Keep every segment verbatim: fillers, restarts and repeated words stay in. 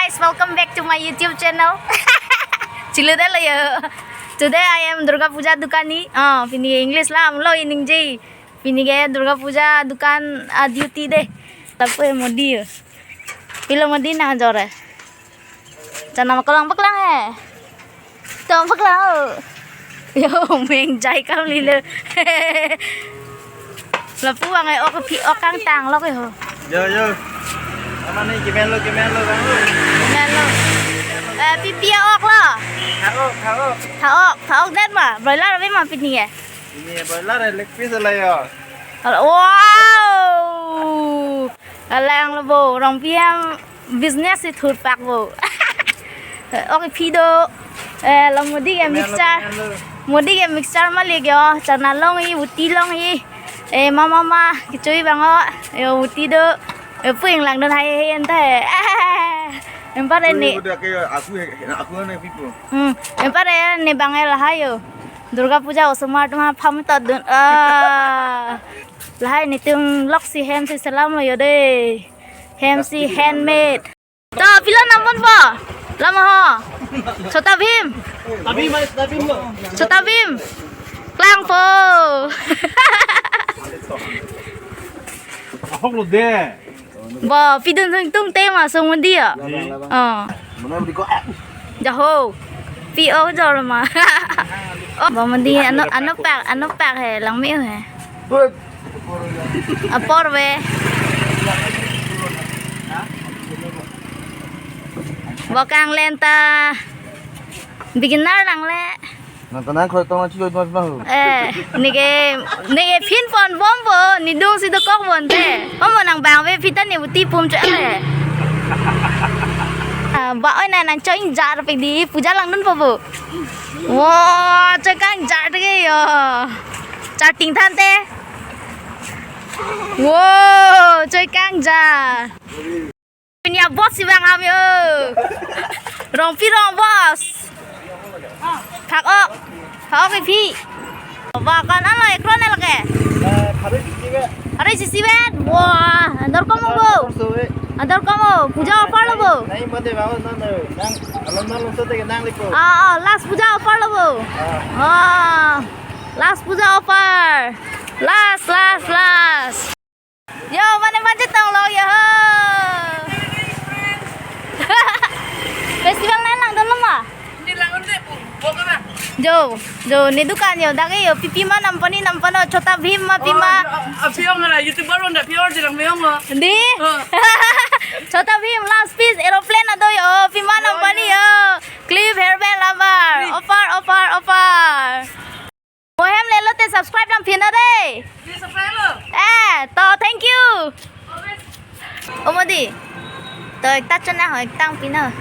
Guys, welcome back to my YouTube channel. Chiludelo yo. Today I am Durga Puja dukani. Oh, pini English lam lo iningje. Pini ke Durga Puja dukan a duty de. Lapu Modi yo. Pilo Modi nang jore. Chana makolang paklang he. Tong paklang. Yo, meng jai kam lilo. Lapu ang ai ok phi ok kangtang lo ke ho. Yo, yo. Ama ni kimen lo, kimen lo, bang lo. Kimen lo. Eh, pipi ok lo. Tha ok, tha ok. Tha ok, tha ok det ma. Broiler ave ma pini ke. Ini broiler leg piece la yo. Wow. Alang lo bo, rong P M business si thur pak bo. Ok phi do. Eh, lo Modi ke mixture. Modi ke mixture malik yo. Chana long hi, uti long hi. Eh, mama ma, kichui bang o. Yo, uti do. Eh, puing langdun hai hai anta he. Empar ini. Udah ke aku, aku na pipo. Hmm, empar ini bang el hai yo. Durga Puja osomar tuma pham ta dun. Ah. Lahai nitum loksi hem si selam lo yo de. Hem si handmade. To, pilo nam ponpo? Lama ho. Chota Bheem. Tabim, tabim lo. Chota Bheem. Klangpo. Ahok lo de. Bo, pidun sung tung tema sung Modi ya. Di. Oh. Mana beli kok? Jaho. Pi o jor ma. Oh, bo Modi ano ano pak ano pak he lang mi he. Good. Apor ve. Bo kanglen ta beginner lang le. Nang kanang khoi tong achi oi ma ma hu. Eh, neke neke phin pon bom bo, nidung si dokok bon te. Bom bo nang bang ve phi ta ne buti pum chu le. Ah, ba oi na nang choi jar pe di puja langdunpo bo. Wo, choi kangjar ke yo. Charting than te. Wo, choi kangjar. Pini a boss si bang ham yo. Rongpi rong boss. Thak ok. Thak ok phi. Ba kan alo ekron el ke. Hari sisi bet. Hari sisi bet. Wah, andar komo bo. Andar komo. Puja offer lo bo. Nai mate ba nang nang. Nang alom nang lom sote ke nang lipo. Ah, ah, last puja offer lo bo. Ah. Ah. Last puja offer. Last, last, last. Yo, mane mane tong lo yo. Festival nai langdun lo ma? Ni langdun de, bu, bu ka na? Jo, jo, ne dukan yo, dak yo, pipi ma nam pani nam pano, Chota Bheem ma pi ma. Oh, a, a, phi ong la, YouTuber ong da, phi ong jilang phi ong lo. Di? Oh. Chota Bheem, last piece, aeroplane ado yo, pi ma nam pani yo. Clip, hairband, rubber. Clip. Offer, offer, offer. Mohem lelo te subscribe nam phin na de. Please subscribe lo. Eh, to thank you. Always. O Modi. To ekta chona ho, ekta pina.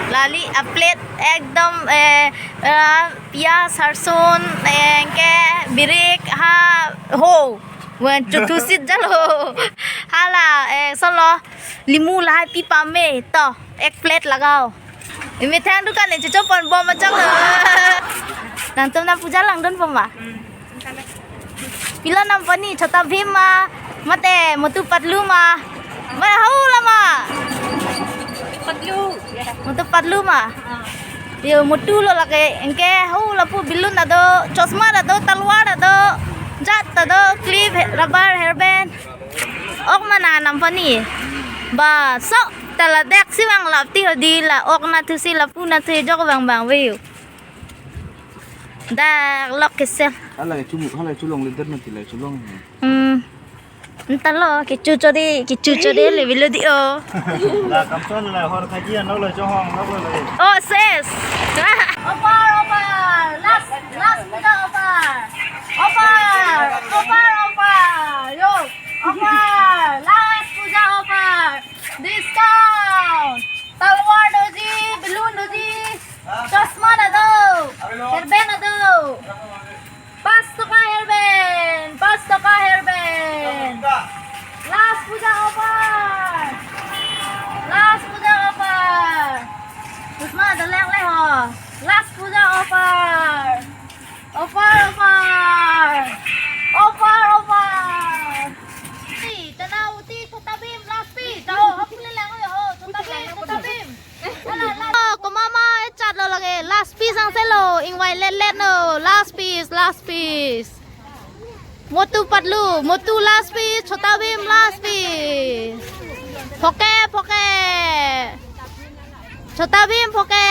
Lali a plate ekdom, eh, eh, piyaj, sarson, eh, ke birik ha ho. Wan chu thusit jalo. Hala, eh, solo. Limu lahai pi pame to ek plate lagao. Imi thang dukan le chucho pon bom achok. Nangtum na puja langdunpo ma? Pilo nam pani Chota Bheem ma, mate Motu Patlu ma. Ma hau la ma? Patlu. Motu Patlu ma. Yo Motu lo lake engke hau lapu balloon ado, chosma ado, talwar ado, jat ado, clip, rubber, hairband. Ok ma nang nam pani. Ba, so, ta ladak si bang lap ti ho di la, ok na thu si lapu na thu jok bang bang ve yo. Dak lok kesel. Hala ke chumu, hala chulong le der na ti la chulong. Hmm. Anta lo, ke chu cho di, ke chu cho di le bilo di o. La kamson la hor kaji ano lo chohong lo lo. Oh, ses. Offer, offer. Last, last puja offer. Offer, offer, offer. Yo. Offer! Last puja offer! Discount! Talwar doji, balloon doji, chosma ado, hairband ado. Pas toka hairband, pas toka hairband. Last puja offer! Last puja offer! Chosma ado lek le ho. Last puja offer! Offer, offer! Offer, offer! Uti, tana uti, Ingvai let let no. Last piece, last piece. Motu Patlu, Motu last piece, Chhota Bheem last piece. Phoke, phoke. Chhota Bheem phoke.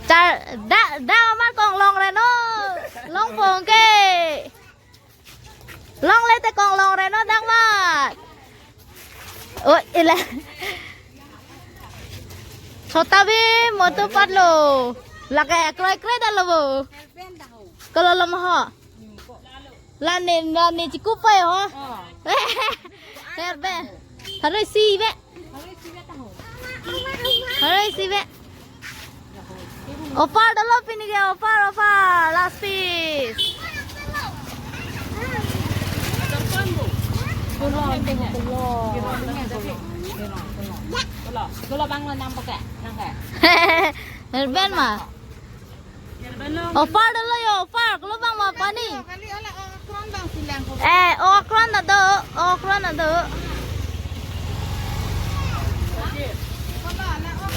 Char, da, da amar kong longre no. Longpong ke. Longle te kong longre no dang mat. Oh, ila. Chhota Bheem, Motu Patlu. Lake kroi kroi dalo bo. Kolo lom ho. La ne, la ne chikupai ho. Herbe. Harus si be. Harus si be. Offer dolo pini ke, offer, offer. Last piece. Herben ma. Offer dolo yo, offer. Kolo bang ma pani. Eh, okron ado, okron ado.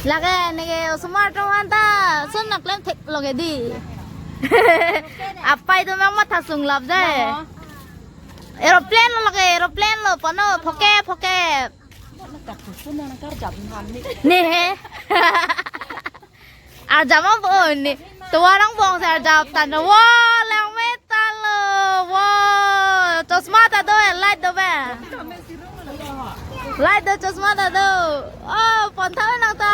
Lake neke osomar atum aphan ta sun naklem thek loge di. Apai atum nang matha sunglap jai. Aeroplane lo lake, aeroplane lo pano, phoke, phoke. Ne he. Arjap ma bo ne. Tovar angbong si arjap tanglo. Wo, langme tanglo. Wo. Chosma ta do, light do be. Light do, chosma ta do. Oh, pon tha nang ta.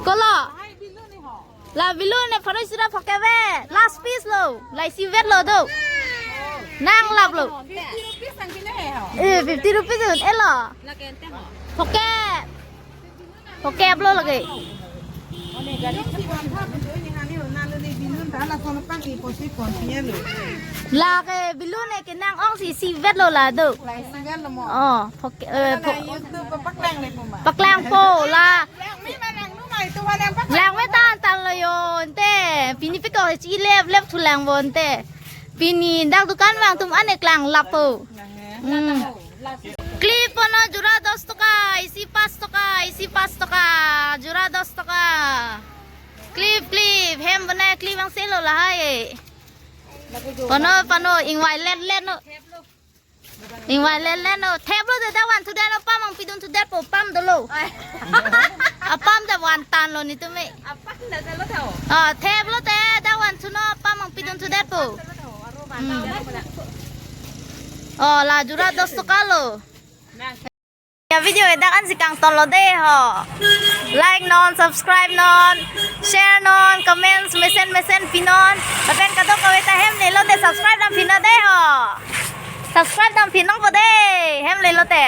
Kolo. La balloon ne pharo sira phoke be. Last piece lo. La isi vet lo do. Nanglap lo. Eh, fifty rupees un elo. Phoke. Phoke lo lake. Lake balloon ne kenang ong si isi vet lo la do. Oh, phoke, eh, pho-, paklangpo la. Langme tan tan lo yo ante. Pini piko chi lep lep thulang bo ante. Pini dak dukan vang atum an-e klanglappo. Hmm. Clip pono jura dos toka, isi pas toka, isi pas toka, jura dos toka. Clip, clip, hem bonai clip ang selo lahai. Pono, pono, ingvai let let no. Ingvai let let no. Thep lo de dak van thudet no, pam ang pidun thudet po, pam dolo. Apam dak van tan lo netum me. Apam dak lo tho. Oh, thep lo te dak van thu no, pam ang pidun thudet po. Hmm. Oh, la jura dos toka lo. Ya video ke dak an si kangton lo de ho. Like non, subscribe non, share non, comments mesen mesen pinon. Lapen kadokave ta hem lelo te subscribe dam pinon de ho. Subscribe dam pinon po de. Hem lelo te.